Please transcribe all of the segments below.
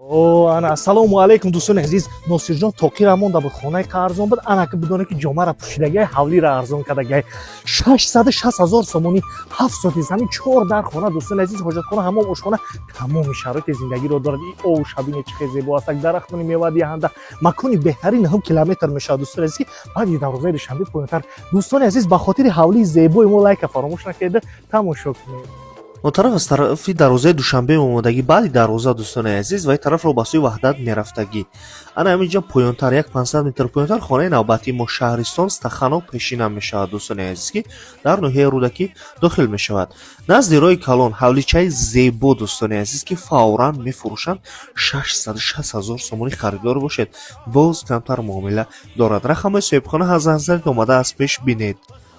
О, ана, ассалому алайкум, дӯстони азиз. Носирҷон тоқира монда буд, хонаи арзон буд. Ана ки бидоне, ки ҷомара пӯшидагай, ҳавлира арзон кардагай. 660 000 сомонӣ, 7 сотих замин, чор дар хона, дӯстони азиз, ҳоҷатхона, ҳамом, ошхона, тамоми шароити зиндагиро дорад. И ову шабине, чӣ хел зебо аст, дарахтони мевадиҳанда, макони беҳтарин, 9 километр мешавад, дӯстони азиз, баъди дарвозаи Душанбе поёнтар. Дӯстони азиз, ба хотири ҳавлии зебои мо лайка фаромӯш накарда тамошо кунед. Он тараф аз тарафи дарвозаи Душанбе омодагӣ, баъди дарвоза, дӯстони азиз, ва ин тарафро ба сӯи Ваҳдат мерафтагӣ. Ана ҳаминҷа поёнтар, як 500 метр поёнтар, хонаи навбатии мо шаҳристон Стаханов пешина мешавад, дӯстони азиз, ки дар ноҳияи Рӯдакӣ дохил мешавад, назди роҳи калон. Ҳавличаи зебо, дӯстони азиз, ки фавран мефурӯшанд, 660 000 сомонӣ. Харидор бошед, боз камтар муомила дорад. Рақамҳои соҳибхона аз занг омада, аз пеш бинед.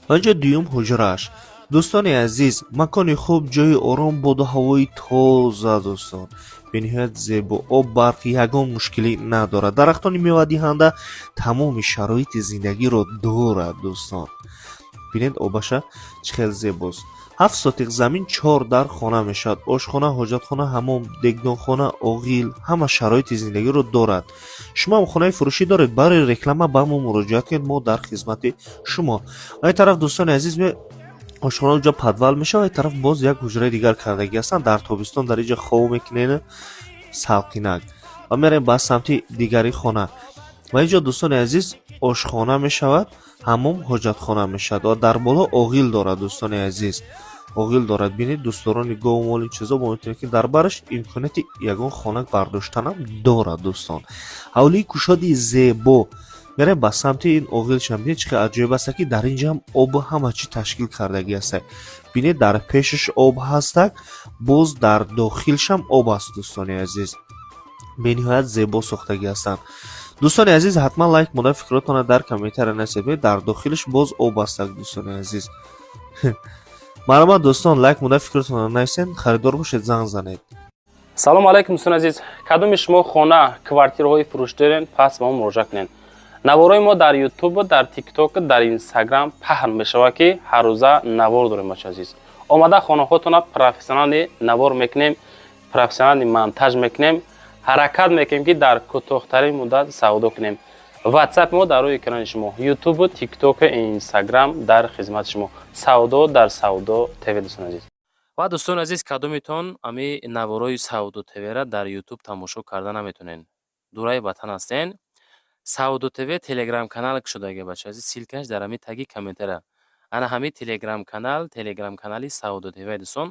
Ва инҷо дуюм ҳуҷрааш, дӯстони азиз. Макони хуб, ҷои ором, боду ҳавои тоза, дӯстон, бениҳоят зебо. Об, барқ, ягон мушкилӣ надорад. Дарахтони мевадиҳанда, тамоми шароити зиндагиро дорад. Дӯстон, бинед, обаша чӣ хел зебост. 7 сотих замин, чор дар хона мешавад. Ошхона, ҳоҷатхона, ҳамом, дегдонхона, оғил, ҳама шароити зиндагиро дорад. Шумо ҳам хонаи фурӯшӣ доред, барои реклама ба мо муроҷиат кунед, мо дар хизмати шумо. Ва ин тараф, дӯстони азиз, ошхона, ҷо подвал мешавад. Ин тараф боз як ҳуҷраи дигар кардагӣ ҳастанд. Дар тобистон дар инҷа хов мекунед, салқинак. Ва мерем ба самти дигари хона. Ва инҷо, дӯстони азиз, ошхона мешавад, ҳамом, ҳоҷатхона мешавад ва дар боло оғил дорад. Дӯстони азиз, оғил дорад. Бинед, дӯстдорони гову мол, ин чизо бо метавонед, ки дар бараш имконияти ягон хона бардоштанам дорад. Дӯстон, ҳавлии кушоди зебо. Мерем ба самти ин оғилшам. Бинед, чӣ хел аҷоиб аста, ки дар инҷа ҳам обу ҳама чӣ ташкил кардагӣ аста. Бинед, дар пешаш об ҳастак, боз дар дохилшам об аст. Дӯстони азиз, бениҳоят зебо сохтагӣ ҳастанд. Дӯстони азиз, ҳатман лайк монда, фикротонро дар комментария нависед. Бинед, дар дохилаш боз об ҳастак. Дӯстони азиз, марҳамат, дӯстон, лайк монда, фикротонро нависед. Харидор бошед, занг занед. Салому алайкум, дӯстони азиз. Кадоми шумо хона, квартираҳои фурӯш дорен, пас ба мо муроҷиат кунед. Наворҳои мо дар Ютуб, дар Тикток, дар Инстаграм паҳн мешавад, ки ҳаррӯза навор дорем. Бача азиз, омада хонаҳотона профессионально навор мекунем, профессионально монтаж мекунем. Ҳаракат мекунем, ки дар кӯтоҳтарин муддат савдо кунем. Ватсап мо дар рӯи экрани шумо, Ютубу, Тиктоку, Инстаграм дар хизмати шумо. Савдо дар Савдо ТВ, дӯстони азиз. Ва дӯстони азиз, кадомитон ами наворои Савдо ТВра дар Ютуб тамошо карда наметонен, дураи ватан ҳастен, Савдо ТВ телеграм канал кушодаги, бача азиз. Ссылкаш дар ҳами таги комментария. Ана ҳами телеграм канал, телеграм канали Савдо ТВ. Дӯстон,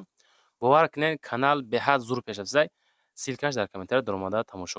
бовар кунед, канал беҳад зур пеш рафтааст. Ссылкаш дар комментария, даромада тамошо.